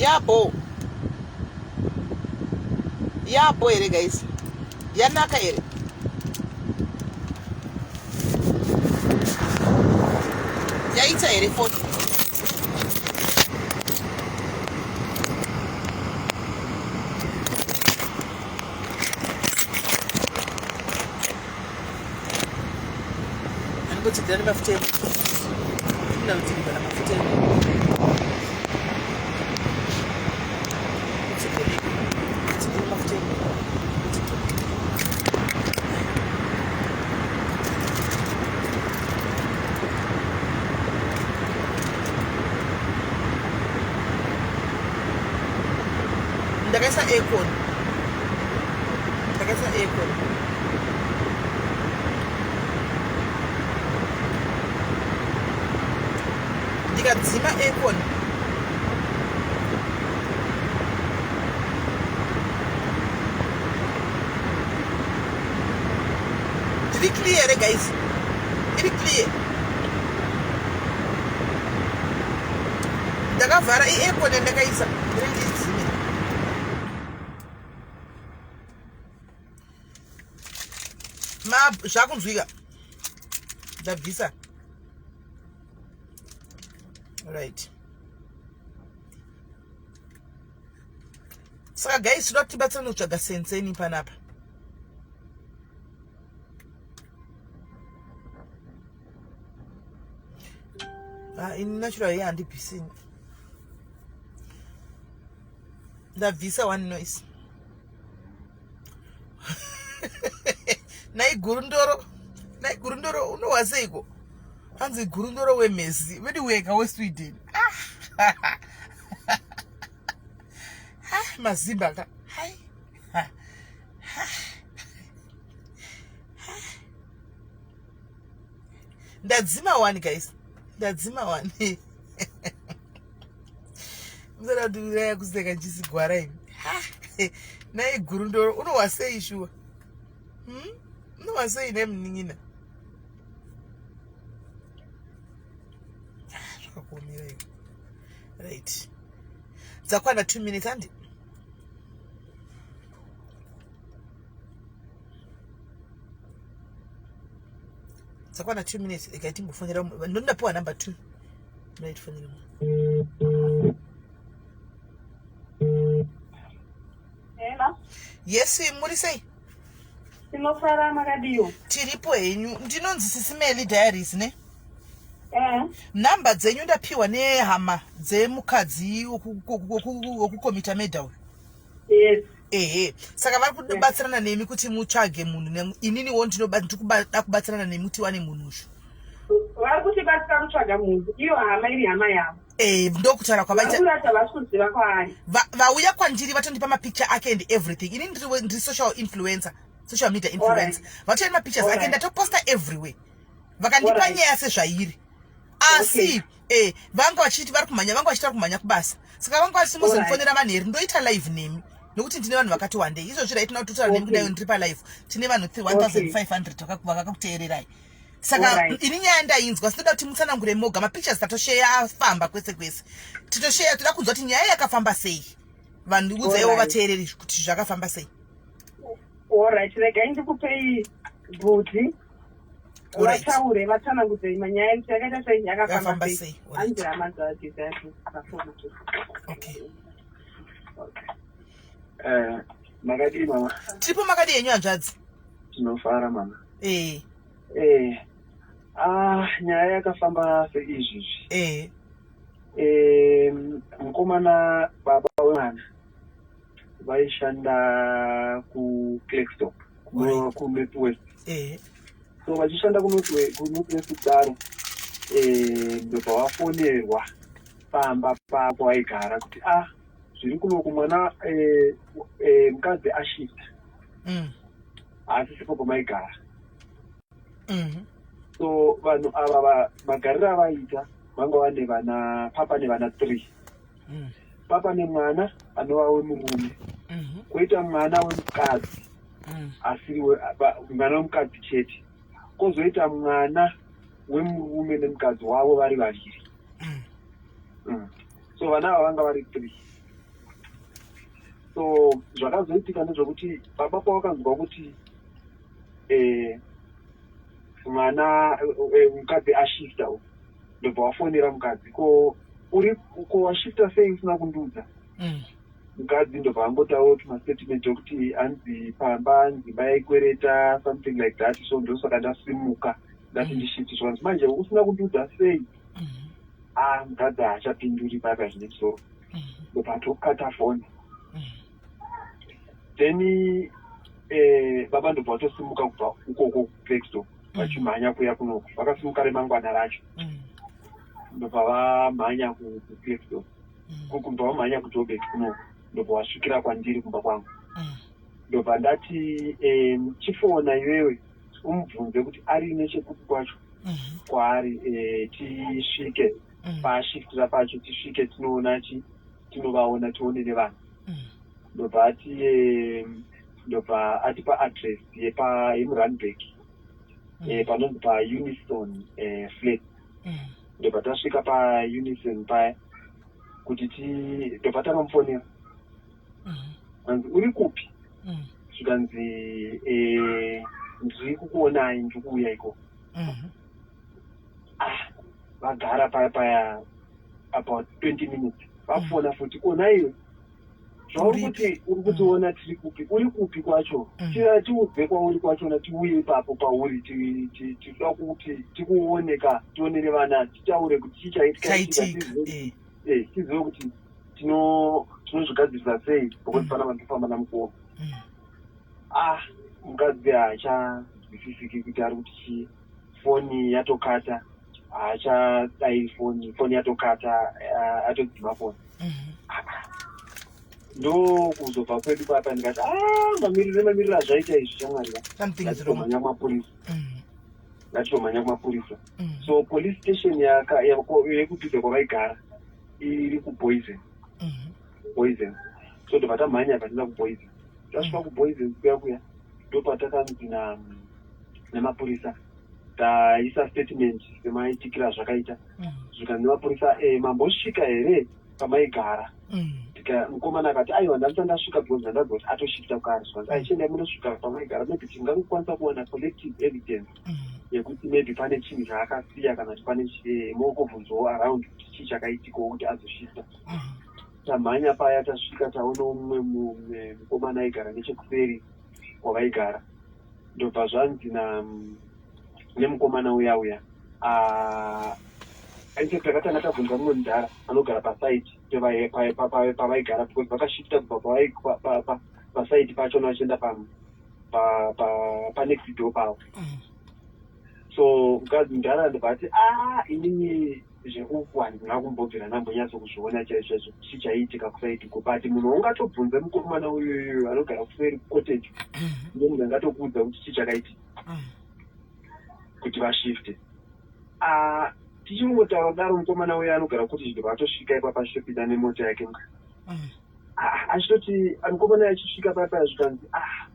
Yabo. Yabo here guys. Yanaka here. Yaita here phone. Anongotsigira nemafuta emu. Ndinotsigira nemafuta emu. Tsigira nemafuta emu. Ndakaisa aircon. Ndakaisa aircon. Ndikadzima aircon. Tiri clear here guys? Iri clear. Ndakavhara i-aircon yandakaisa. Ndiri ndidzime. Ma zvakunzwika. Ndabvisa. Right. Saka guys toda kuti tibatsirane kutsvaga senseni panapa. Ah, ini natural ye handibvisi. Ndabvisa one noise. Nai gurundoro, nai gurundoro unohwa seiko? Hanzi gurundoro wemhezi, vedu wega weSweden. Ah. Ah, mazimba ka. Hai. Ha. Ha. Ndadzima one guys. Ndadzima one. Musada kundiuraya kuseka ndichisigwara imi. Nai gurundoro unohwa sei shuwa? Hmm? Unohwa sei nhai munin'ina? Ah, zvakakuomera iwe. Right. Dzakwana 2 minutes handi? Dzakwana 2 minutes regai timbofonera ndondapiwa number 2. Right fonera. Hello. Yes, muri sei? Tinofara makadiwa. Tiripo henyu. Ndinonzi Sisi Melly Diaries ne? Eh. Namba dzenyu ndapiwa nehama dzemukadzi wokukomita murder uyu. Yes. Ehe. Saka vari kubatsirana nemi kuti mutsvage munhu ininiwo ndinoda kubatsirana nemi kuti wane munhu uyu. Vari kutibatsira kutsvaga munhu iyo hama iri hama yavo. Eh, ndokutaura kwavaita. Vakurata vasi kuziva kwaari. Vauya kwandiri vatondipa mapicture ake and everything. Ini ndiri social influencer, social media influencer. Vatoenda mapictures ake ndatoposta everywhere. Vakandipa nyaya sezvairi. Asi Okay. eh vanga vachiti vari kumhanya, vanga vachiti vari kumhanya kubasa. Saka vanga vachiti muzondifonera manheru ndoita live nemi. Nokuti ndine vanhu vakati wandei. Izvozvi right now totaura nemi kudai ndiri palive. Tine vanhu 1500 vakakuteererai. Saka ini nyaya ndainzwa sinoda kuti mutsanangure moga mapictures tatosheya afamba kwese kwese. Titosheya toda kunzwa kuti nyaya yakafamba sei. Vanhu udzaiwo vateereri kuti zvakafamba sei. Alright, regai ndikupei bhudhi vataure vatsanangudze manyaya yekuti yakaita sei yakafamba sei. Hanzi hama dzadzidzadzo dzafona. Okay. Eh, makadii mama? Tiripo makadii henyu hanzvadzi? Tinofara mama. Eh. Eh. Ah, nyaya yakafamba seizvizvi. Eh. Eh, mukomana baba wemwana vaishanda kuClerkstop kuNorth West. Eh. So vachishanda kuNorth West kudaro eh ndobva vafonerwa pamba papo vaigara kuti ah zviri kunoku mwana eh, eh, mukadzi ashifta haasisipo pamaigara. So vanhu ava magariro avaita vanga vane vana papa nevana 3. Papa nemwana anova wemurume, kwoita mwana wemukadzi asiri mwana wemukadzi chete, kwozoita mwana wemurume nemukadzi wavo vari vaviri. So vana ava vanga vari 3. So zvakazoitika ndezvekuti baba pavakanzwa kuti mwana mukadzi ashifta uyu, ndobva wafonera mukadzi, ko uri ko washifta sei usina kundiudza? Mukadzi ndobva angotaura tumastatement ekuti hanzi pamba hanzi imba yaikwereta, something like that, so ndosaka ndasimuka ndati ndishifte. Zvanzi manje usina kundiudza sei? Ah, mukadzi haachapinduri paya zvine musoro, ndobva atokata foni. Then baba ndobva vatosimuka kubva ukoko kuKlerksdorp vachimhanya kuya kunoku. Vakasimuka remangwana racho, ndobva vamhanya kuKlerksdorp, kubva vamhanya kuJoburg kunoku, ndobva vasvikira kwandiri kumba kwangu. Ndobva ndati chifona iwewe umubvunze kuti ari nechekupi kwacho kwaari, tisvike paashiftira pacho, tisvike tinoona chi tinovaona, tione nevanhu. Ndobva ati ndobva atipa address yepa yemuRandburg, panonzi paUnison Flat. Ndobva tasvika paUnison paya kuti ti ndobva takamufonera, anzi uri kupi? Zvikanzi ndiri kukuonai, ndiri kuuya ikoko. Ah, vagara paya paya about 20 minutes, vafona futi, kona iwe zvauri kuti uri kutiona tiri kupi, uri kupi kwacho? Tiudze kwauri kwachona, tiuye ipapo pauri, tinoda kuti tikuone ka, tionere vana, titaure kuti chii chaitika. Chaitika. Tizive kuti tinozvigadzirisa sei, because pana vanhu tofamba namukoma. Ah, mukadzi haachanzwisisiki kuti ari kuti chii. Foni yatokata, haachadai foni, foni yatokata, atodzima foni. Ndokuzobva kwedu papa ndikati a mamiriro nemamiriro azvaita izvi, shamwari, Something is wrong. ngatitomhanya kumapurisa. Ngatitomhanya kumapurisa. So police station yekudhuze kwavaigara iri kuBooysens. Booysens. So ndobva tamhanya patienda kuBooysens. Tasvika kuBooysens kuya kuya, ndopatakanzi nemapurisa taisa statement semaitikiro azvakaita. Zvikanzi nemapurisa, mambosvika here pamaigara? Mukomana akati aiwa, ndandisati ndasvika because ndandabva kuti atoshifta kare. Zvikanzi ai, chiendai munosvika pamaigara, maybe tingangokwanisa kuwana collective evidence yekuti maybe pane chinhu chaakasiya kana kuti pane mongobvunzwawo around kuti chii chakaitikawo kuti azoshifta. Tamhanya paya, tasvika, taona mumwe mukomana aigara nechekuseri kwavaigara. Ndobva zvanzi nemukomana uya uya, in fact takatanga tabvunza mumwe mudhara anogara paside pavaigara, because vakashifta kubva paside pachona vachienda panext door pavo. So mukadzi mudhara ndobva ati a inini zveuku handina kumbobvira ndambonyatso kuzviona chaizvo chaizvo chii chaiitika kuside uko, but munhu waungatobvunze mukomana uyuyu anogara kuseri cottage, ndo munhu angatokuudza kuti chii chakaitika kuti vashifte. Ah, tichingotaura kudaro, mukomana uyu anogara cottage ndobva atosvika ipapa, achitopinda nemota yake muka. Ah, achitoti mukomana uyu achisvika paya, zvikanzi ah,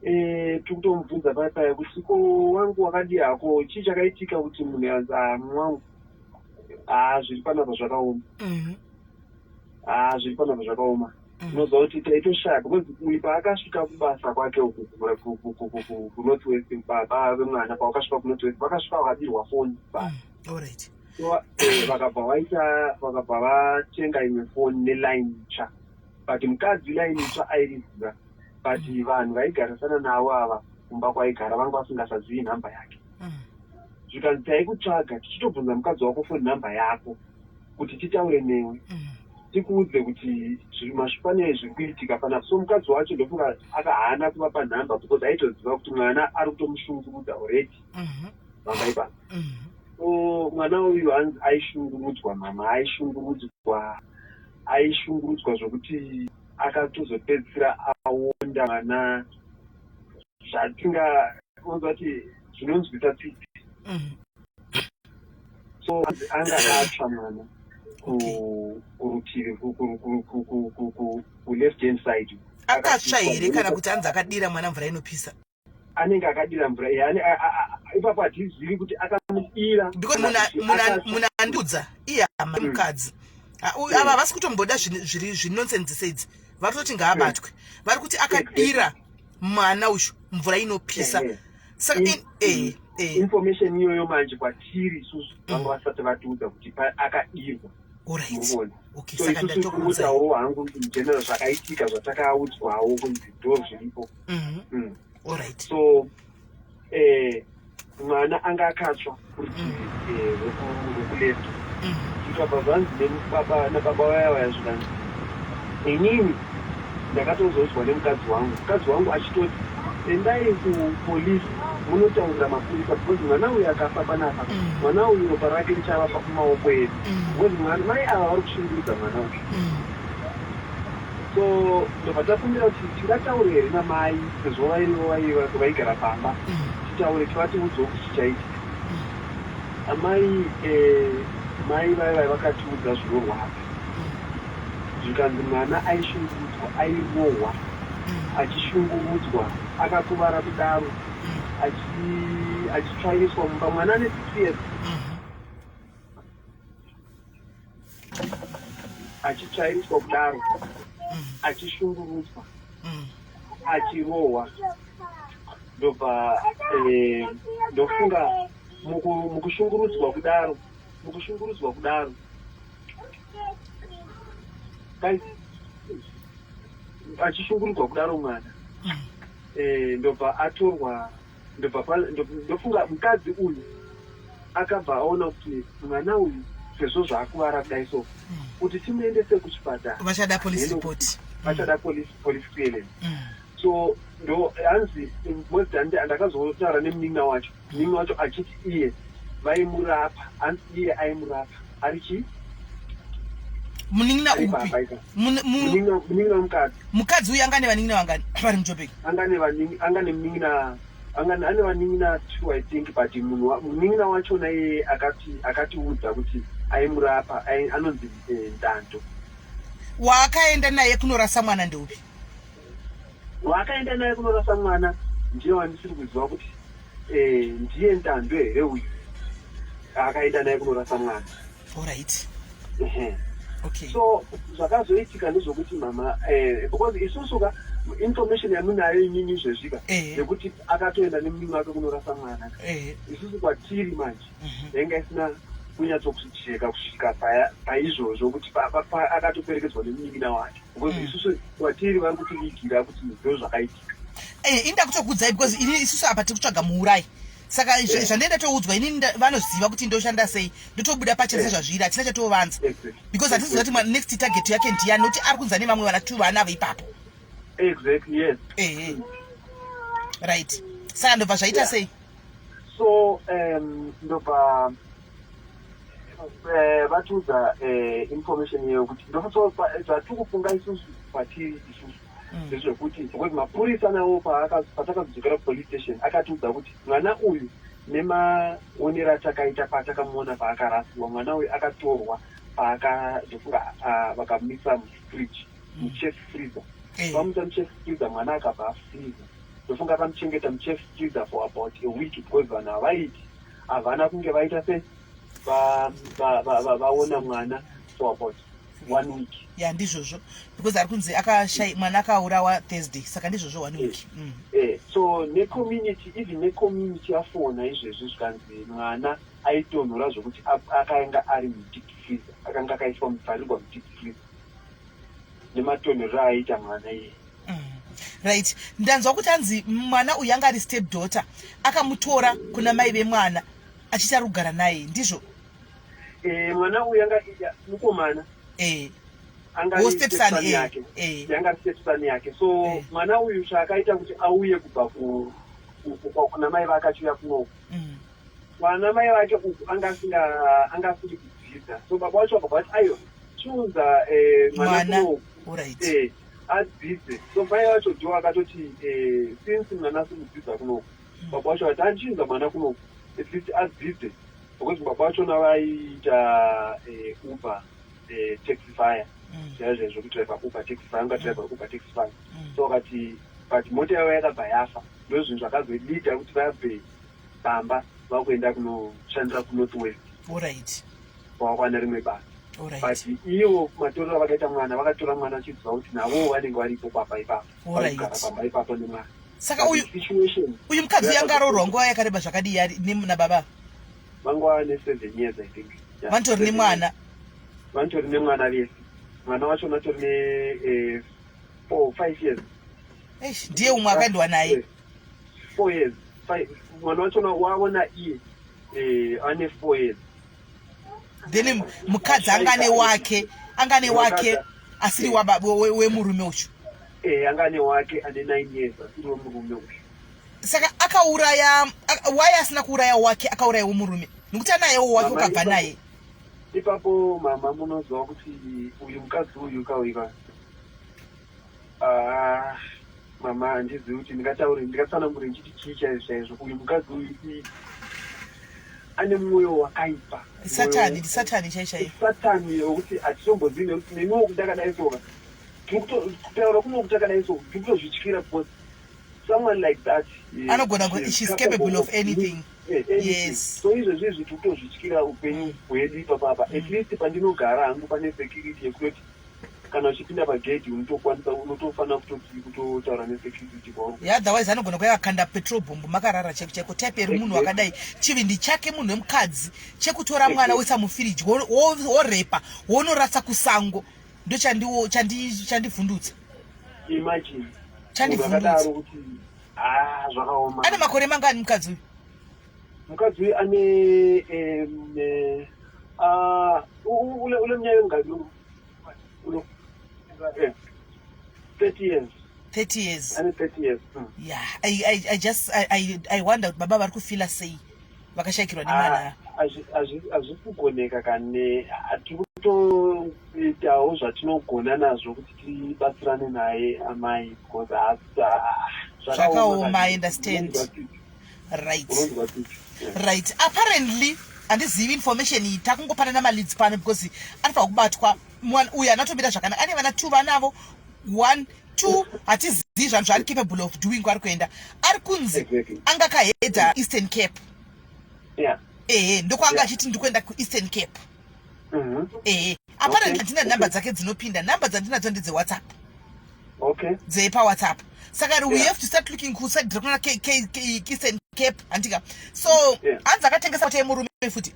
tiri kutomubvunza paya paya kuti ko wangu wakadii hako, chii chakaitika kuti munhu anzi ah mwangu, ah zviri panapa zvakaoma. Ah, zviri panapa zvakaoma. Unoziva kuti taitoshaya because uyu paakasvika kubasa kwake uku kuNorth West, baba vemwana pavakasvika kuNorth West, vakasvika vakadirwa foni basa. So vakabva vaita vakabva vatenga imwe foni neline itsva, but mukadzi line itsva airiziva, but vanhu vaigarisana navo ava kumba kwaigara vanga vasingasazivi nhamba yake. Zvikanzi taikutsvaga tichitobvunza mukadzi wako foni nhamba yako kuti titaure newe, tikuudze kuti pane zviri kuitika panapa. So mukadzi wacho ndofunga akahaana kuvapa nhamba because aitoziva kuti mwana ari kutomushungurudza already pamba ipapa. So mwana uyu hanzi aishungurudzwa, mama, aishungurudzwa, aishungurudzwa zvokuti akatozopedzisira aonda mwana zvatinga unzwa kuti zvinonzwisa tsitsi. So hanzi anga atsva mwana kurutivi kuleft hand side. Akatsva here kana kuti hanzi akadira mwana mvura inopisa? Anenge akadira mvura ipapo hatizivi kuti akamudira. Because munhu andiudza ihama mukadzi. Ava havasi kutomboda zviri zvinonsense seidzi. Vari kutoti ngaabatwe. Vari kuti akadira mwana uyu mvura inopisa. Saka Information iyoyo manje kwatiri isusu vanga vasati vatiudza kuti akadirwa. Alright. Okay, so isusu kutaurawo hangu in general zvakaitika, zvatakaudzwawo kunzi ndo zviripo. Alright. So mwana anga akatsva kurutivi rwekuleft. Zvikabva zvanzi nababa vaya vaya, zvikanzi inini ndakatozozwa nemukadzi wangu, mukadzi wangu achitoti, "Endai kupolisi munotaurira mapurisa, because mwana uyu akafa panapa, mwana uyu ropa rake richava mumaoko edu, because mai ava vari kushungurudza mwana uyu." So ndobva takumbira kuti tingataure here namai, sezvo vairivo vaigara pamba, titaure, tivatiudzewo kuti chichaitika. Amai mai vai vakatiudza zvinorwadza, zvikanzi mwana aishungurudzwa, airohwa, achishungurudzwa, akakuvara kudaro, achitsvairiswa mumba, mwana ane 6 years, achitsvairiswa kudaro, achishungurudzwa, achirohwa. Ndobva ndofunga mukushungurudzwa kudaro, guys, achishungurudzwa kudaro mwana, ndobva atorwa, ndobva ndofunga mukadzi uyu akabva aona kuti mwana uyu sezvo zvaakuvara kudai, so kuti timuendese kuchipatara, Vachada police report. Vachada police clearance. So ndo hanzi most ndakazotaura nemunin'ina wacho, munin'ina wacho achiti iye vaimurapa, hanzi iye aimurapa ari chii? Munin'ina upi? Munin'ina wemukadzi. Mukadzi uyu anga nevanin'ina vangani vari muJobek? Anga nemunin'ina, ane vanin'ina two, I think, but munhu munin'ina wachona iyeye akatiudza kuti aimurapa anonzi Ndando. Waakaenda naye kunorasa mwana ndeupi? Waakaenda naye kunorasa mwana ndiye wandisiri kuziva kuti ndiye Ndando here uyu akaenda naye kunorasa mwana. Alright. Okay. So zvakazoitika ndezvokuti mama, because isusu ka information yamunayo inini izvezvika yekuti akatoenda nemunin'i wake kunorasa mwana, isusu kwatiri manje yainga isina kunyatsokujeka kusvika paizvozvo kuti akatoperekedzwa nemunin'ina wake, because isusu kwatiri vari kutivigira kuti ndo zvakaitika. Inda kutokudzai, because ini isusu apa tiri kutsvaga muurai, saka zvandaenda toudzwa inini, vanoziva kuti ndoshanda sei, ndotobuda pachena sezvazviri, hatina chatovanza, because hatiziva kuti next target yake ndiyani, nokuti ari kunzi ane vamwe vana two vaanavo ipapo. Exactly, yes. Ehe, right, saka ndobva zvaita sei? So ndobva vatiudza information iyoyo kuti zvatiri kufunga isusu kwatiri isusu ndezvekuti, because mapurisa nawo patakazodzokera kupolice station akatiudza kuti mwana uyu, nemaonero atakaita patakamuona paakarasiwa, mwana uyu akatorwa paakazofunga vakamisa mufridge, muchest freezer. Vamuisa muchest freezer, mwana akabva afreezer. Ndofunga vamuchengeta muchest freezer for about a week, because vanhu havaiti, havana kunge vaita se vaona mwana for about one week. Ya, ndizvozvo, because ari kunzi akashai mwana akaurawa Thursday, saka ndizvozvo, one week. So necommunity, even necommunity yafona izvezvi, zvikanzi mwana aitonhora zvokuti akanga ari mudeep freezer, akanga akaiswa mubvarirwa mudeep freezer nematonhorero aiita mwana iyeye. Right, ndanzwa kuti anzi mwana uyu anga ari step daughter, akamutora kuna mai vemwana achiita ari kugara naye, ndizvo? Mwana uyu anga mukomana anga Wo ari stepson, stepson yake. Yanga ari stepson yake, so mwana uyu chaakaita kuti auye kubva kuna mai vake achiuya kunoku, kwana mai vake uku anga asiri kudzidza, so baba vacho vakabva vati, "Aiwa, chiunza mwana Mwana. kunoku adzidze." So mai vacho ndo akatoti, since mwana asiri kudzidza kunoku, baba vacho vati, "Andichiunza mwana kunoku, at least adzidze," because baba vachona vaiita Uber taxify, chaizvo zvekudhiraivha Uber taxify, ungadhiraivha Uber taxify. So vakati, but mota yavo yakabva yafa, ndo zvinhu zvakazoleada kuti vabve pamba vakuenda kunoshandira kuNorth West, kwavakwana rimwe basa. But ivo matorero avakaita mwana, vakatora mwana vachiziva kuti navowo vanenge varipo pamba ipapo, varikugara pamba ipapo nemwana. Saka uyu uyu mukadzi uyu anga aroorwa nguva yakareba zvakadii ari nababa? Vanga vane 7 years, I think. Vanotori nemwana? Vanotori nemwana vese. Mwana wacho unatori ne 4, 5 years. Eish, ndiye umwe akaendwa naye? 4 years, 5. Mwana wachona waona iye ane 4 years. Then mukadzi anga wake, anga wake asiri wemurume uyu? Anga wake ane 9 years, asiri wemurume uyu. Saka akauraya why asina kuuraya wake, akauraya wemurume? Nekuti anayewo wake, ukabva naye. Ipapo mama, munoziva kuti uyu mukadzi uyu kauika, ah, mama, handizivi kuti ndingataure, ndingatsanangure ndichiti chii chaizvo chaizvo. Uyu mukadzi uyu ane mwoyo wakaipa. Satani, ndisatani chai chaiyo. Satani wekuti hatitombozivi, nekuti neniwo ndakadai soka, kutaura kuno kuti akadai so, tiri kutozvityira because someone like that anogona, she's capable of anything. Yes. So izvezvi izvi tiri kutozvityira upenyu hwedu ipapapa. At least pandinogara hangu pane security yekutoti kana uchipinda pagedhi unotokwanisa, unotofanira kutoti kutotaura nesecurity kwauri. Yeah, otherwise anogona kuya akanda petrol bomb makarara chaiko chaiko. Type eri munhu wakadai, chivindi chake munhu wemukadzi chekutora mwana woisa mufiriji, worepa, wonorasa kusango, ndo chandivhundutsa. Imagine. Chandivhundutsa. Akadaro kuti, ah, zvakaoma. Ane makore mangani mukadzi uyu? Mukadzi uyu ane ah, ule mnyaka emingaki ulo? 30 years. 30 years. Ane 30 years. Yeah, I just I wonder kuti baba vari kufila sei vakashayikirwa nemwana. Hazvisi kugoneka kane. Tiri kutoitawo zvatinogona nazvo kuti tibatsirane naye amai, because Zvakaoma, I understand. Right. Unonzwa tsitsi. Right, apparently handizivi information iyi, takungopanana maleads pano because anofanira kubatwa mwana uyu. Anatomira zvakanaka, ane vana two, vanavo one, two, hatizivi zvanhu zvaari capable of doing kwaari kuenda. Ari kunzi anga akahedha Eastern Cape. Ehe, ndokwanga achiti ndikuenda kuEastern Cape. Ehe, apparently handina nhamba dzake dzinopinda. Nhamba dzandinadzo ndedzeWhatsApp, dzepaWhatsApp. Saka we have to start looking kuside rekuna Eastern Cape, handika? So hanzi akatengesa mota yemurume futi.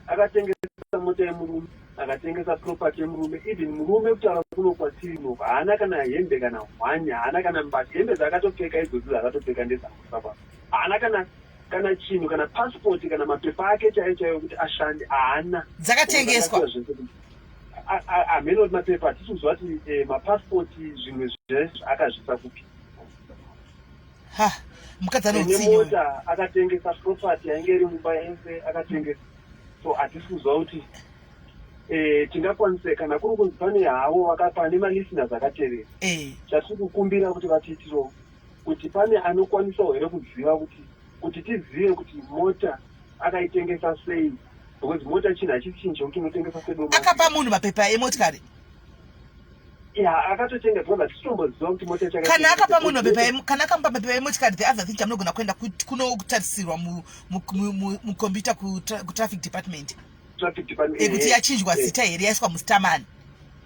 Akatengesa mota yemurume, akatengesa property yemurume. Even murume, kutaura kuno kwatiri noko, haana kana hembe kana hwani, haana kana mbatya. Hembe dzaakatopfeka idzodzo dzaakatopfeka ndedzangu. Haana kana chinhu, kana passport, kana mapepa ake chaiyo chaiyo kuti ashande haana. Dzakatengeswa. Hameno kuti mapepa, hatisi kuziva kuti mapasipoti, zvimwe zvese akazvisa kupi. Ha, mukadzi ane utsinye uyu. Nemota akatengesa, property yainge iri mumba yese akatengesa. So hatisi kuziva kuti tingakwanise, kana kuri kunzi pane havo pane malisteners akatevera, chatiri kukumbira kuti vatiitirewo kuti pane anokwanisawo here kuziva kuti tizive kuti mota akaitengesa sei, because mota chinhu hachisi chinhu chekuti unotengesa sedomasi. Akapa munhu mapepa emotikari? Ya, akatotenga because hatisitomboziva kuti mota chaka Kana akapa munhu mapepa kana akamupa mapepa emotikari, the other thing chamunogona kuenda kunotarisirwa mucomputer kutraffic department. Traffic department. Kuti yachinjwa zita here, yaiswa muzita mani.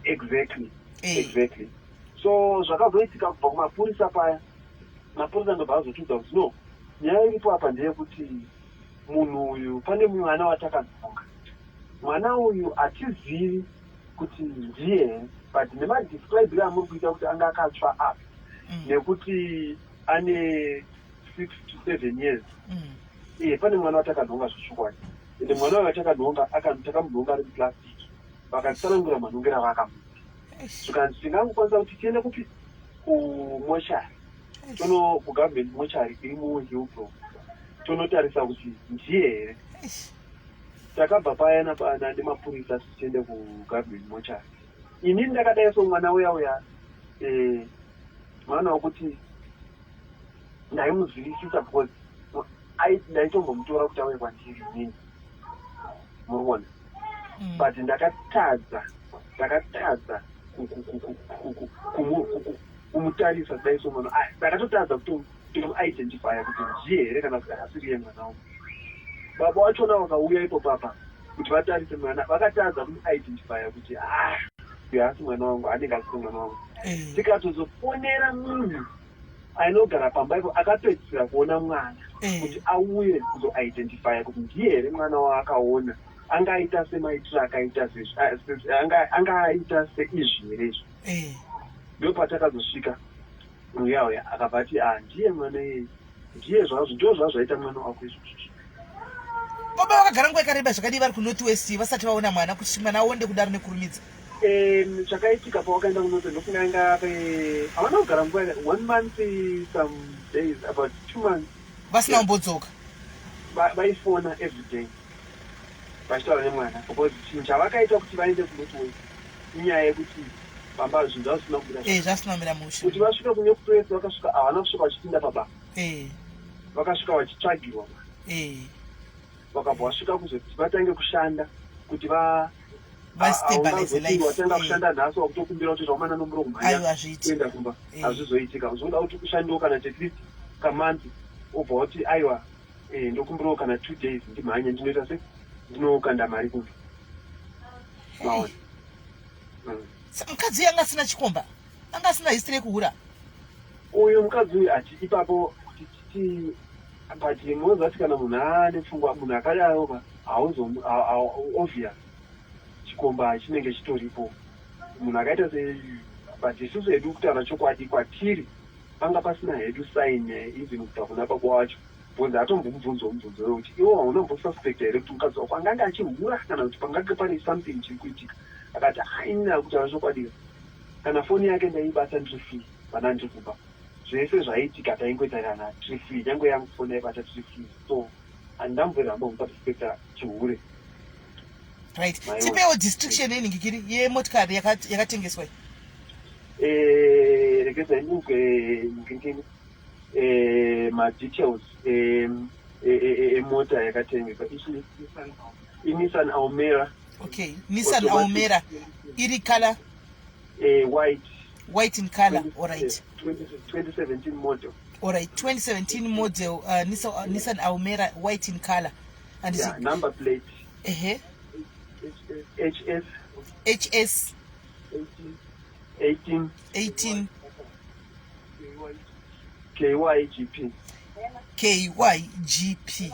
Exactly. So zvakazoitika kubva kumapurisa paya, mapurisa ndobva azotiudza kuti no, nyaya iripo apa ndeyekuti munhu uyu, pane mwana watakanhonga. Mwana uyu hatizivi kuti ndiye here, but nemadescribire amuri kuita kuti anga akatsva apa, nekuti ane 6 to 7 years, pane mwana watakanhonga zvechokwadi. Ende mwana uyu watakanhonga, takamunhonga ari muplastic. Vakatsanangura manhongero avakamuita, zvikanzi tingangokwanisa kuti tiende kupi? Kumochari, tono kugovernment mochari iri muHillbrow, tonotarisa kuti ndiye here. Takabva paya nemapurisa tichiende kugovernment mochari. Inini ndakadai so, mwana uya uya, mwana wekuti ndaimuzivisisa because ndaitombomutora kuti auye kwandiri inini, muri kuona? But ndakatadza kumutarisa kudai so mwana. Ndakatotadza kutomuidentifya kuti ndiye here kana kuti asiriye mwana wangu. Baba wachona wakauya ipo papa. Kuti vatarise mwana vakatadza kumuidentifya kuti ah uyu haasi mwana wangu, anenge asiri mwana wangu. Eh. Tikatozofonera munhu ainogara pamba ipo akapedzisira kuona mwana Eh. kuti auye kuzoidentifya kuti ndiye here mwana waakaona, angaita semaitiro akaita angaita seizvi here izvi. Ndopatakazosvika uya uya akabva ati ah ndiye mwana iyeye, ndiye zvazvo, ndo zvazvaita mwana wako izvozvo. Baba vakagara nguva yakareba zvakadii vari kuNorth West vasati vaona mwana, kuti mwana aonde kudaro nekurumidza? Chakaitika pawakaenda kuNorth, ndofunga yanga havana kugara nguva one month some days, about 2 months. Vasina kumbodzoka? Vaifona every day vachitaura nemwana, because chinhu chavakaita kuti vaende kuNorth West inyaya yekuti pamba zvinhu zvazvisina kumira. Zvasina kumira mushe. Kuti vasvika kuNorth West, vakasvika, havana kusvika vachipinda pababa. Vakasvika vachitsvagirwa mwana. Vakabva vasvika kuzoti vatange kushanda kuti va Vastabilize life. Watanga kushanda nhasi, wakutokumbira kuti zvaumana nomuro kumhanya Aiwa, hazviiti. kuenda kumba. Hazvizoitika. Zvoda kuti ushandewo kana at least kamonth, obva wati aiwa, ndokumbirawo kana 2 days ndimhanye, ndinoita se ndinokanda mari kumba, maona. Mukadzi uyu anga asina chikomba, anga asina history yekuhura? Uyu mukadzi uyu ati ipapo kuti titi, but munoziva kuti kana munhu aane pfungwa, munhu akadaro ka, hauzo obvious chikomba chinenge chitoripo, munhu akaita se. But isusu hedu, kutaura chokwadi, kwatiri panga pasina hedu sign even kubva kuna baba wacho, because atombomubvunzawo mubvunzo wekuti iwo haunambosuspecta here kuti mukadzi wako angange achihura kana kuti pangange pane something chiri kuitika. Akati haina, kutaura chokwadi, kana foni yake ndaibata ndiri free, pana ndiri kumba, zvese zvaiitika taingoita kana tiri free, nyange yangu foni yaibata tiri free, so handinamboramba kumususpecta chihure. Right. Maiwa. Tipewo description yenhingikiri yemotikari yakatengeswa iyi. Regedzai ndikupe ngingini madetails emota yakatengeswa. INissan Almera. Okay, Nissan Automatic. Almera iri color? White. White in color, alright. 2017 model. Alright, 2017 model, Nissan Almera, white in color, and Yeah, number plate ehe HS HS 18 18 KYGP. KYGP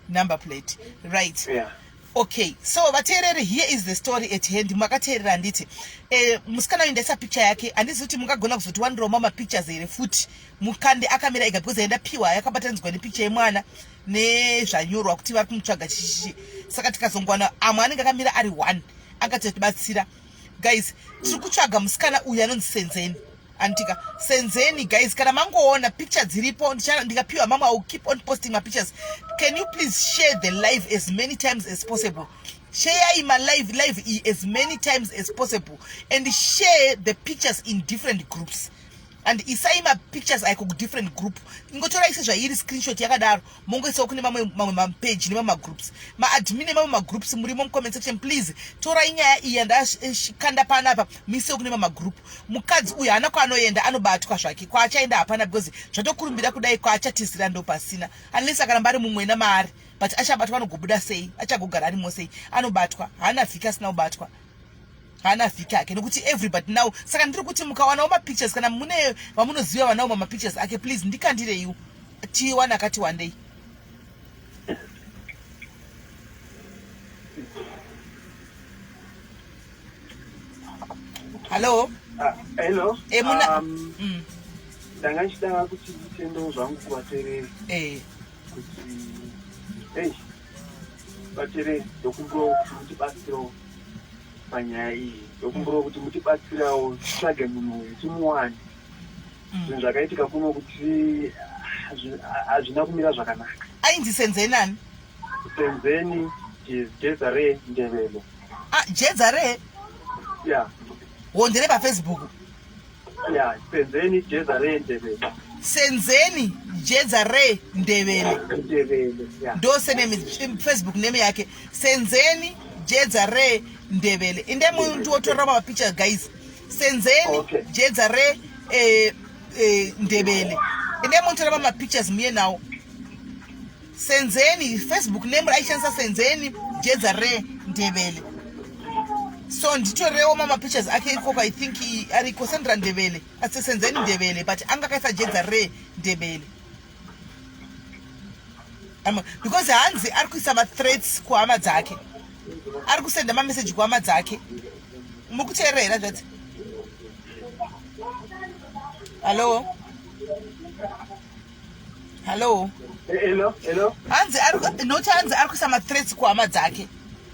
number plate, right? Yeah. Okay, so vateereri, here is the story at hand. Makateerera handiti? Musikana uyu ndaisa picture yake. Handizi kuti mungagona kuzoti wandiroma mapictures here futi mukande akamira ega, because yandapiwa yakabatanidzwa nepicture yemwana nezvanyorwa kuti vari kumutsvaga chichichi. Saka tikazongwana amwe anenge akamira ari one, angatotibatsira. Guys, tiri kutsvaga musikana uyu anonzi Senzeni, anditika? Senzeni, guys, kana mangoona picture dziripo, ndikapiwa mamwe, I will keep on posting mapictures. Can you please share the live as many times as possible? Sharei malive, live iyi, as many times as possible, and share the pictures in different groups, and isai mapictures aiko kudifferent group. Ingotorai sezvairi screenshot yakadaro, mongoisawo kune mamwe mamwe mapeji nemamwe magroups. Maadmin emamwe magroups murimo mucomment section, please torai nyaya iyi yandakanda panapa, muisewo kune mamwe magroup. Mukadzi uyu haana kwaanoenda, anobatwa zvake. Kwaachaenda hapana, because zvatokurumbira kudai, kwaachatizira ndo pasina, unless akaramba ari mumwena maari. But achabatwa, anogobuda sei? Achagogara arimo sei? Anobatwa, haana vhiki asina kubatwa, haana vhiki hake, nekuti everybody now. Saka ndiri kuti mukawanawo mapictures, kana mune vamunoziva vanawo mamapictures ake, please ndikandireiwo, tiwane akati wandei. Hallo? Hello. Muna Ndanga ndichida kuti nditendewo zvangu kuvateereri kuti ei, vateereri, ndokumbirawo kuti mutibatsirewo panyaya iyi. Ndokumbirawo kuti mutibatsirawo titsvage munhu uyu, timuwane. Zvinhu zvakaitika kuno kuti hazvina kumira zvakanaka. Ainzi Senzeni ani? Senzeni Jezare Ndebele. Ah, Jezare? Yeah. Wondere paFacebook? Yeah, Senzeni Jezare Ndebele. Senzeni Jezare Ndebele. Ndebele, yeah. Ndo sename, Facebook name yake, Senzeni Jezare Ndebele. Inde muntu wotorera mapicture, guys. Senzeni Jezare Ndebele, inde muntu mapictures muye nawo. Senzeni, Facebook name aishandisa Senzeni Jedza re Ndebele. So nditorewo mama pictures ake ikoko I think ariko Sandra Ndebele. Asi Senzeni Ndebele but anga akaisa Jedza re Ndebele. Because hanzi ari kuisa mathreats kuhama dzake. Ari kusenda mamessage kuhama dzake. Muri kuteerera here zvati? Hello? Hello? Hello, hello. Hanzi ari noti hanzi ari kuisa mathreats kuhama dzake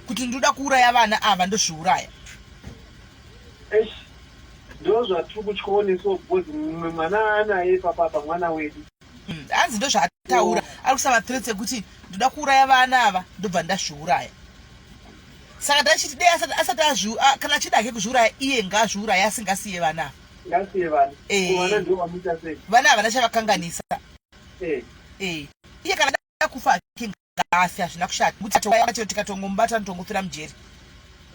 kuti ndoda kuuraya vana ava ndozviuraya. Eish. Ndozvatiri kutyoneso because mumwe mwana anaye papapa mwana wedu. Hmm, hanzi ndozvaataura ari kuisa mathreats ekuti ndoda kuuraya vana ava ndobva ndazviuraya. Saka ndachiti dei asati azvi kana achida hake kuzviuraya iye ngaazviuraya asingasiye vana ava. Ngasiye vana. Eh. Vana ndivo vamuita sei? Vana havana chavakanganisa. Eh. Eh. Iye kana ada kufa hake ngaafe hazvina kushata. Kuti tikatongomubata anotongofira mujeri.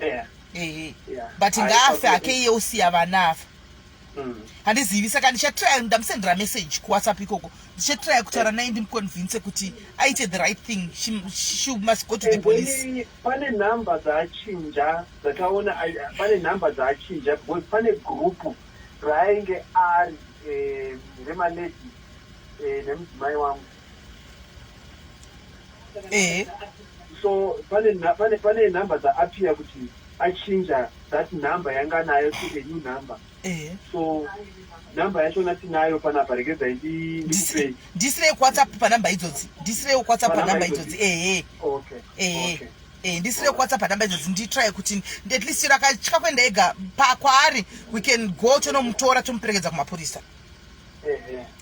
Eh. Eh. Yeah. But ngaafe hake iye osiya vana afa. Mm. Handizivi saka ndichatraya ndamusendera message kuWhatsApp ikoko. Ndichatraya kutaura naye ndimuconvince kuti aite the right thing. She, she must go to the police. Pane number dzaachinja dzataona pane number dzaachinja because pane group raainge ari eh, remaladies eh, nemudzimai wangu eh. So pane pane pane number dzaappear kuti achinja that number yanga nayo to a new number eh. So number yachona tinayo panapa regedzai ndikupei ndisirei kuwhatsapp panumber idzodzi ndisirei kuwhatsapp panumber idzodzi ehe okay ehe okay. Eh, ndisire kuwhatsapp panumber idzodzi nditry kuti at least chero akatya kuenda ega kwaari we can go tonomutora tomuperekedza kumapurisa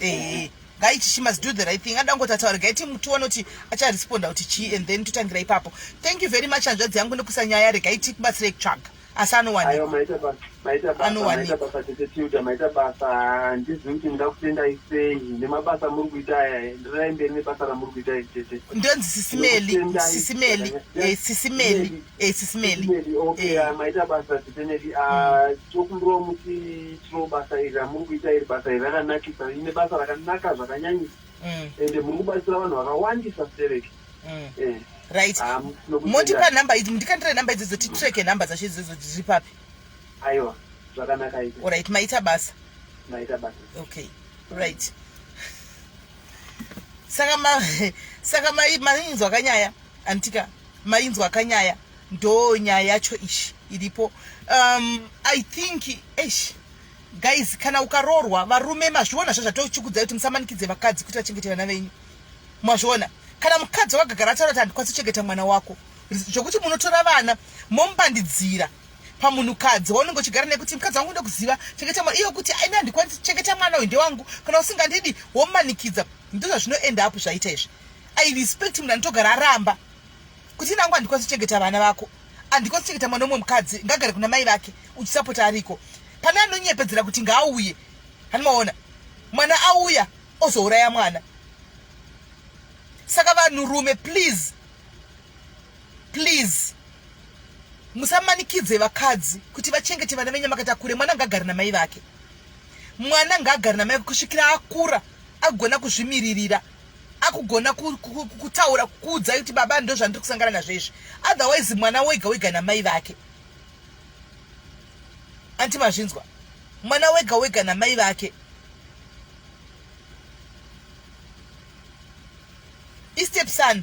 ehe ngaichi she must do the right thing anoda kungoti ataure gai tione kuti acharesponda kuti chii and then totangira ipapo thank you very much hanzvadzi yangu nekuisa nyaya regai tikubatsirei kutsvaga asi anowanikwa maita basa maita basa maita basa tete Tilda maita basa handizivi kuti ndingakutendai sei nemabasa amuri kuita aya endererai mberi nebasa ramuri kuita iri tete ndonzi sisimeli sisimeli eh, sisimeli eh, sisimeli okay eh. Ah, maita basa tete Neli ah, mm. tokumbirawo mutiitirawo basa iri ramuri kuita iri basa iri rakanakisa ine basa rakanaka zvakanyanyisa mm. ende muri kubatsira vanhu vakawandisa stereki mm. eh. Right ah, motipa number idzi mundikandire number idzodzo titreke number dzacho idzodzo dziri papi aiwa zvakanaka izvo alright maita basa maita basa okay right saka ma saka mainzwa kanyaya antika mainzwa kanyaya ndo nyaya yacho ishi iripo um i think eish guys kana ukaroorwa varume mazviona zvazvatochikudzai kuti musamanikidze vakadzi kuti vachengete vana venyu Mwazviona? Kana mukadzi wakagara ataura kuti handikwanisi kuchengeta mwana wako, zvokuti munotora vana momubandidzira pamunhukadzi waunenge uchigara naye kuti mukadzi wangu ndokuziva chengeta mwana iyo kuti aina handikwanisi kuchengeta mwana uyu ndewangu kana usingandidi womumanikidza ndozvazvinoenda apo zvaita izvi i respect munhu anotogara aramba kuti nangu handikwanisi kuchengeta vana vako handikwanisi kuchengeta mwana umwe mukadzi ngagare kuna mai vake uchisapota ariko pane anonyepedzera kuti ngaauye hanimaona mwana auya ozouraya mwana saka vanhurume please please musamanikidze vakadzi kuti vachengete vana venyu makatakure mwana ngaagare namai vake mwana ngaagare namai vake kusvikira akura agona kuzvimiririra akugona kutaura kukuudzai kuti baba ndo zvandiri kusangana nazvo izvi otherwise mwana wega wega namai vake anti mazvinzwa mwana wega wega namai vake istep son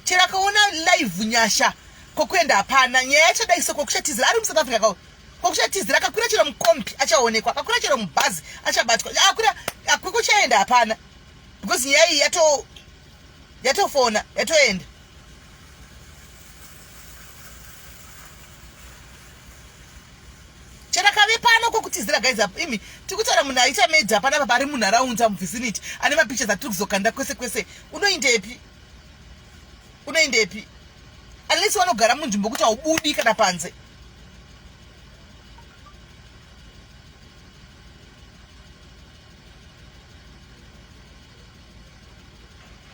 chero akaona live nyasha kokuenda hapana nyaya yacho dai so kokushatizira ari musouth africa kao kokushatizira akakwira chero mukombi achaonekwa akakwira chero mubhazi achabatwa akwira kwekuchaenda hapana because nyaya iyi yato yatofona yatoenda Chero akave pano kwekutizira guys apa imi tikutaura munhu aita made panapa pari munharaunda muvicinity ane mapictures atiri kuzokanda kwese kwese unoindepi unoindepi unless wanogara munzvimbo kuti haubudi kana panze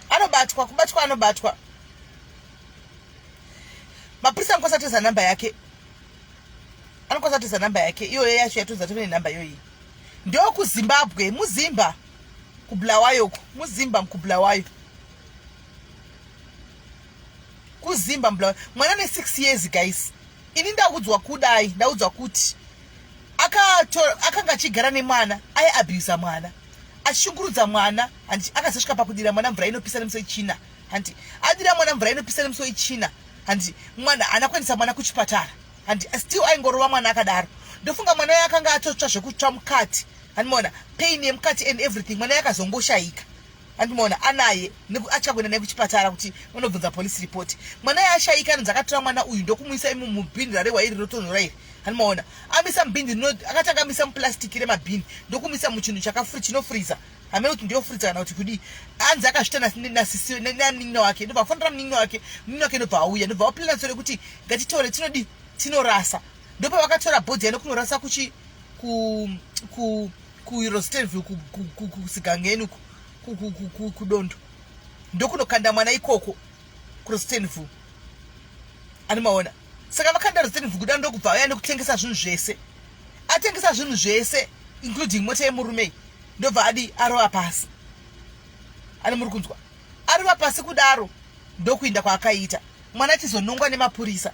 anobatwa kubatwa anobatwa mapurisa anokwanisa kutoisa namba yake anokwanisa kutoisa namba yake iyoyo yacho yatonzi atove nenhamba iyoyi ndokuzimbabwe muzimba kubulawayo uko muzimba mukubulawayo Kuzimba mubulawayo mwana ane 6 years guys. Ini ndaudzwa kudai, ndaudzwa kuti akanga achigara nemwana aiabusa mwana achishungurudza mwana hanti akazosvika pakudira mwana mvura inopisa nemusi wechina hanti adira mwana mvura inopisa nemusi wechina hanti mwana haana kuendesa mwana kuchipatara hanti still aingorova mwana akadaro ndofunga mwana uyo akanga atotsva zvekutsva mukati handimaona pain yemukati and everything mwana yakazongoshaika handimaona anaye atya kuenda naye kuchipatara kuti vanobvunza police report mwana yaashaika anonzi akatora mwana uyu ndokumuisa imo mubhini rarehwa iri rotonhora iri handimaona amisa mubhini akatanga amisa muplastic remabhini ndokumuisa muchinhu chakafri chinofriza hamene kuti ndiyofriza kana kuti kudii anzi akazvita nasisi namunin'ina wake ndobva afonera munin'ina wake munin'ina wake ndobva auya ndobva vaplana tsoro yekuti ngatitore tinodii tinorasa ndopavakatora bhodhi yanokunorasa kuchi ku ku kuRostenville kuSigangeni kuDondo ndokunokanda mwana ikoko kuRostenville animaona saka vakanda Rostenville kuda ndokubva vaya nekutengesa zvinhu zvese atengesa zvinhu zvese including mota yemurume ndobva adi arova pasi ani muri kunzwa arova pasi kudaro ndokuinda kwaakaita mwana achizonongwa nemapurisa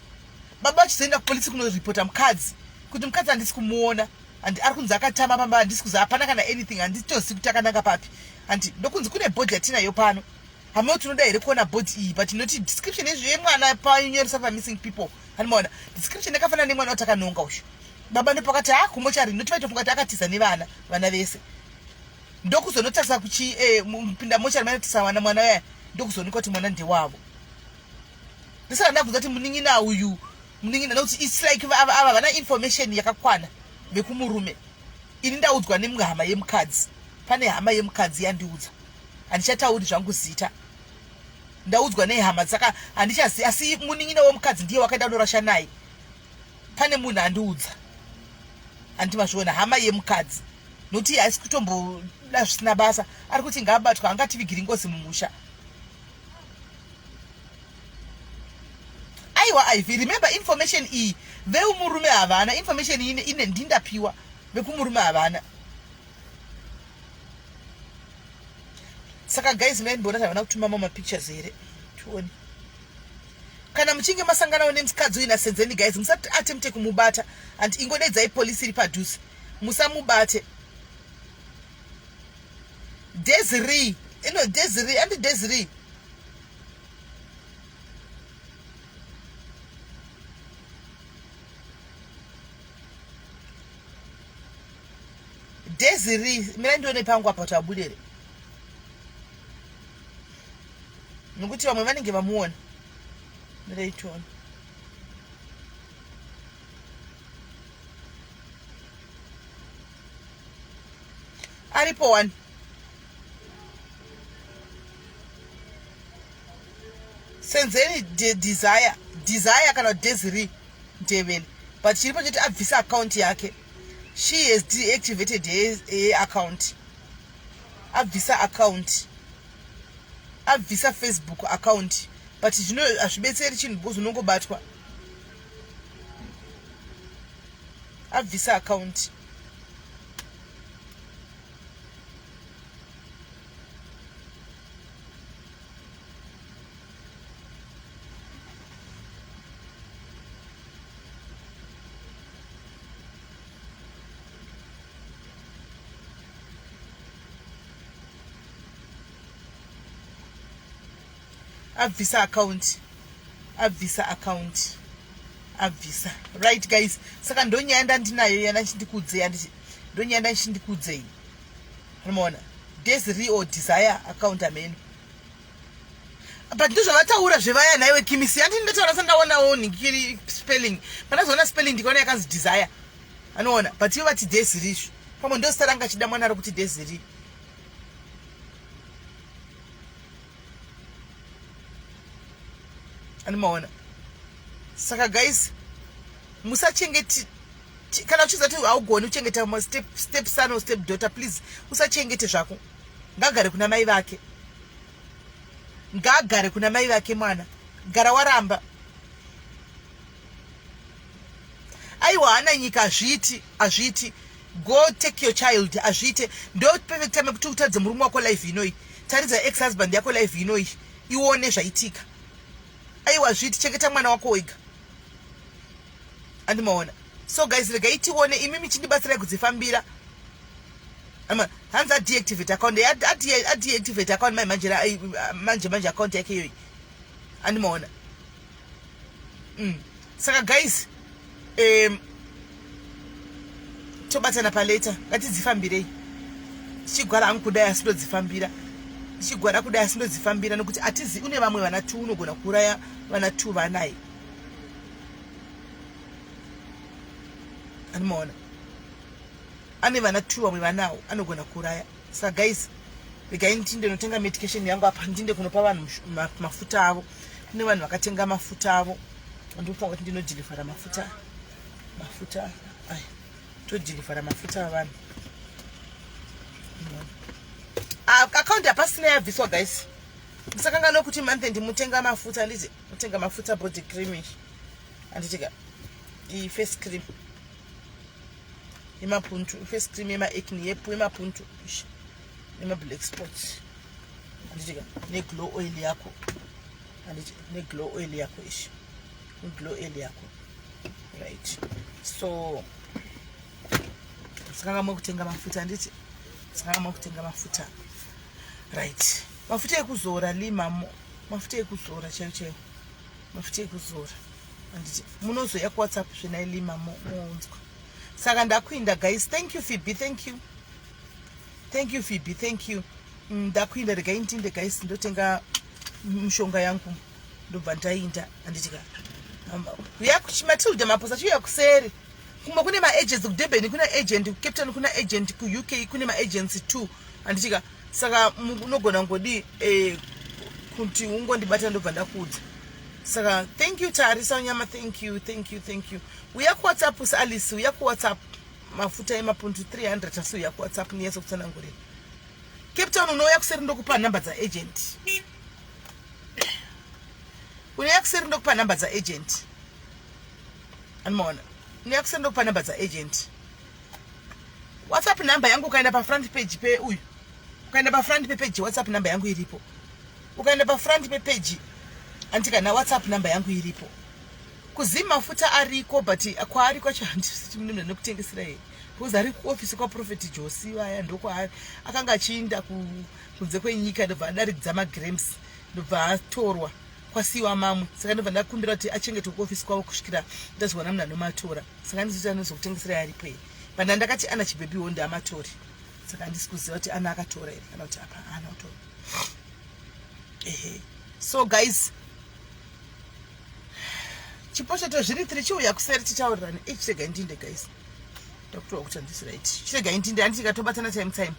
baba vachizoenda kupolisi kunoripota mukadzi kuti mukadzi handisi kumuona handi ari kunzi akatama pamba handisi kuzi hapana kana anything handitozivi kuti akananga papi handi ndokunzi kune bhodhi yatinayo pano hameno tinoda here kuona bhodhi iyi but inoti description yemwana painyoresa pamissing people handimaona description yakafanana nemwana watakanonga uyu baba ndopakati ha kumochari noti vaitofunga kuti akatiza nevana vana vese ndokuzonotarisa kuchi eh, kupinda mochari mainotarisa vana mwana uya ndokuzoonekwa kuti mwana ndewavo ndisaka ndabvunza kuti munin'ina uyu munin'ina nokuti its like ava ava vana information yakakwana vekumurume ini ndaudzwa nemhama yemukadzi pane hama yemukadzi yandiudza handichatauri zvangu zita ndaudzwa nehama saka handichazi asi munin'ina wemukadzi ndiye wakaenda kunorasha naye pane munhu andiudza handiti mazviona hama yemukadzi nokuti haisi kutomboda zvisina basa ari kuti ngaabatwa angativigiri ngozi mumusha aiwa iv remember information iyi veumurume havana information iyi ine ndindapiwa vekumurume havana saka guys ngaimboona havana kutuma mamwe mapictures here tione kana muchinge masanganawo nemukadzi uyu nasenzeni guys musati attempte kumubata and ingodedzai polisi iri padhuze musamubate Desiree ino Desiree andi Desiree Desiree mira ndione pangu apa kuti abudere nokuti vamwe vanenge vamuona mira itione aripo wani senzeni de desire desire kana desiree ndevele but chiripo choti abvisa account yake she has deactivated her, her account abvisa account abvisa facebook account but zvino hazvibetseri chinhu because unongobatwa abvisa account abvisa account abvisa account abvisa right guys saka ndonyaya ndandinayo yandachindikuudzei anditi ndonyaya ndachindikuudzei anomaona desiree or desire account ameno but ndozvavataura zvevaya nhaiwe kimisi andini ndataura sandaonawo nhingiri spelling pandazoona spelling ndikaona yakanzi desire anoona but ivo vati desiree izvo pamwe ndozita ranga achida mwana rokuti desiree Anomaona. Saka guys, musachengeti kana uchiziva kuti haugoni kuchengeta step, step son or step daughter please usachengete zvako. Ngagare kuna mai vake. Ngagare kuna mai vake mwana. Gara waramba. Aiwa hana nyika hazviiti, hazviiti. Go take your child hazviite. Ndo perfect time yekuti utaridze murume wako life inoyi. Taridza ex husband yako life inoyi. Ione zvaitika. Aiwa, zviti chengeta mwana wako wega, andimaona. So guys, regai tione. Imi michindibatsirai kudzifambira. Hanzi adeactivate account, adeactivate account mai manje manje manje account yake iyoyi, andimaona. Saka guys, tobatana palater. Ngatidzifambirei. Tichigwara hangu kudai, asi ndodzifambira. Tichigwara kudai, asi ndodzifambira, nokuti atizi une vamwe vana two. Unogona kuuraya vana two vanai, andimaona. Ane vana two, vamwe vanawo anogona kuuraya. Saka guys, regai ndinde notenga medication yangu apa, ndinde kunopa vanhu mafuta avo. Kune vanhu vakatenga mafuta avo, ndikufunga kuti ndinodhilivhara mafuta. Mafuta aya, todhilivhara mafuta avanhu. Akaunti hapasina, yabviswa. Guys, musakanganwa kuti month ndimutenga mafuta, handiti? Mutenga mafuta, body cream, handitika? Iyi face cream yemapuntu, face cream yemaacne, yepu yemapuntu nemablack spots, handitika? Neglow oil yako, handiti? Neglow oil yako ishi, neglow oil yako, right? So musakanganwa kutenga mafuta, handiti? Musakanganwa kutenga mafuta, right? Mafuta ekuzora limamo, mafuta ekuzora chaiyo chaiyo, mafuta ekuzora, handiti? Munozoya kuWhatsApp zvenailima mounzwa. Saka ndakuinda, guys. Thank you, Phoebe. Thank you, thank you, Phoebe, thank you. Ndakuinda, regai ndinde, guys. Ndotenga mishonga yangu, ndobva ndainda, handitika? Uya Matilda Maposa, chiuya kuseri. Kumwe kune maagents, kuDurban kuna agent, kuCape Town kuna agent, kuUK kune maagency two, handitika? Saka unogona ngodi kuti ungondibata, ndobva ndakuudza. Saka thank you, Tarisa Nyama. Thank you, thank you, thank you. Uya kuWhatsApp, Alice, uya kuWhatsApp. Mafuta emapundu 300, asi uya kuWhatsApp niyese kutsanangurira. Cape Town unouya kuseri, ndokupa nhamba dzaagent. Unouya kuseri, ndokupa nhamba dzaagent, anomaona. Unouya kuseri, ndokupa nhamba dzaagent. WhatsApp nhamba yangu, ukaenda pafront page peuyu, ukaenda pafront pepage, WhatsApp nhamba yangu iripo. Ukaenda pafront pepage, andika na WhatsApp nhamba yangu iripo. Kuzim mafuta ariko, but kwaari kwacho handisi nekutengesera here, because ari kuofisi kwaProphet Josi vaya, ndokwaari. Akanga achiinda kunze kwenyika, ndobva adaridza magrams, ndobva atorwa, kwasiyiwa mamwe. Saka ndobva ndakumbira kuti achengetwe kuofisi kwavo kusvikira ndazowana munhu anomatora. Saka handisi kuti anozokutengesera aripo here, but ndandakati ana chibhebhiwo ndaamatori. Saka handisi kuziva kuti ana akatora here kana kuti apa haana kutora. Ehe, so guys, chipo cheto zviri tiri chiuya kuseri, tichaurirana. Ichiregai ndinde, guys. Ndakutoa kuti handisi right. Chiregai ndinde, handiti? Katobatana time time.